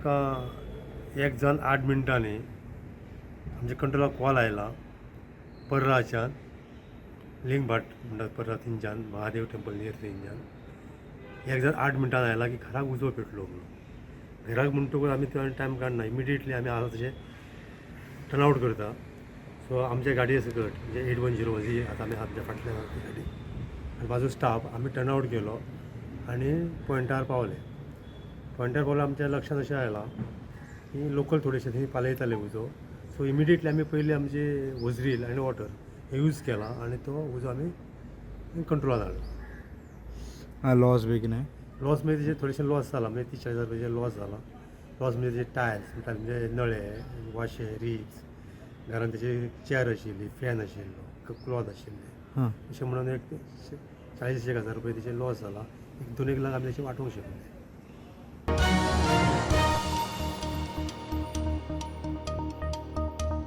आमकां एक जावन 8 मिनटांनी आमच्या कंट्रोलाक कॉल आयला पर्राच्यान, लिंगभाट म्हणटात पर्रा, थंयच्यान, महादेव टेंपल नियर थंयच्यान 1 जावन 8 मिनटान आयला की घराक उजो पेटलो म्हणून. घराक म्हणटकूच आमी थंय टायम काडना, इमिडिएटली आमी आसा तशें टर्न आवट करता. सो आमच्या गाडये सकट, म्हणजे 8101 जी आतां आमी आमच्या फाटल्यान आसा ती गाडी आनी बाजू स्टाफ, आमी टर्न आवट केलो आनी पॉयंटार पावले. पॉयंटार पावले, आमच्या लक्षांत अशें आयलां की लोकल थोडेशे थंय पालयताले उजो. सो इमिडिएटली आमी पयलीं आमचे होजरील आनी वॉटर हे यूज केला आनी तो उजो आमी कंट्रोलान हाडलो. लॉस बी कितें? लॉस म्हणजे तेजे थोडेशे लॉस जाला, म्हणजे 30-40 हजार रुपयाचे लॉस जाला. लॉस म्हणजे तेजे टायल्स, म्हणजे नळे, वाशे, रिब्स, घरान तेजे चेर आशिल्ली, फॅन आशिल्लो, क्लॉथ आशिल्ले. अशें म्हणून एक 40 एक हजार रुपये तेजे लॉस जाला. एक दोन एक लाख आमी तेचे वाटोवंक शकले.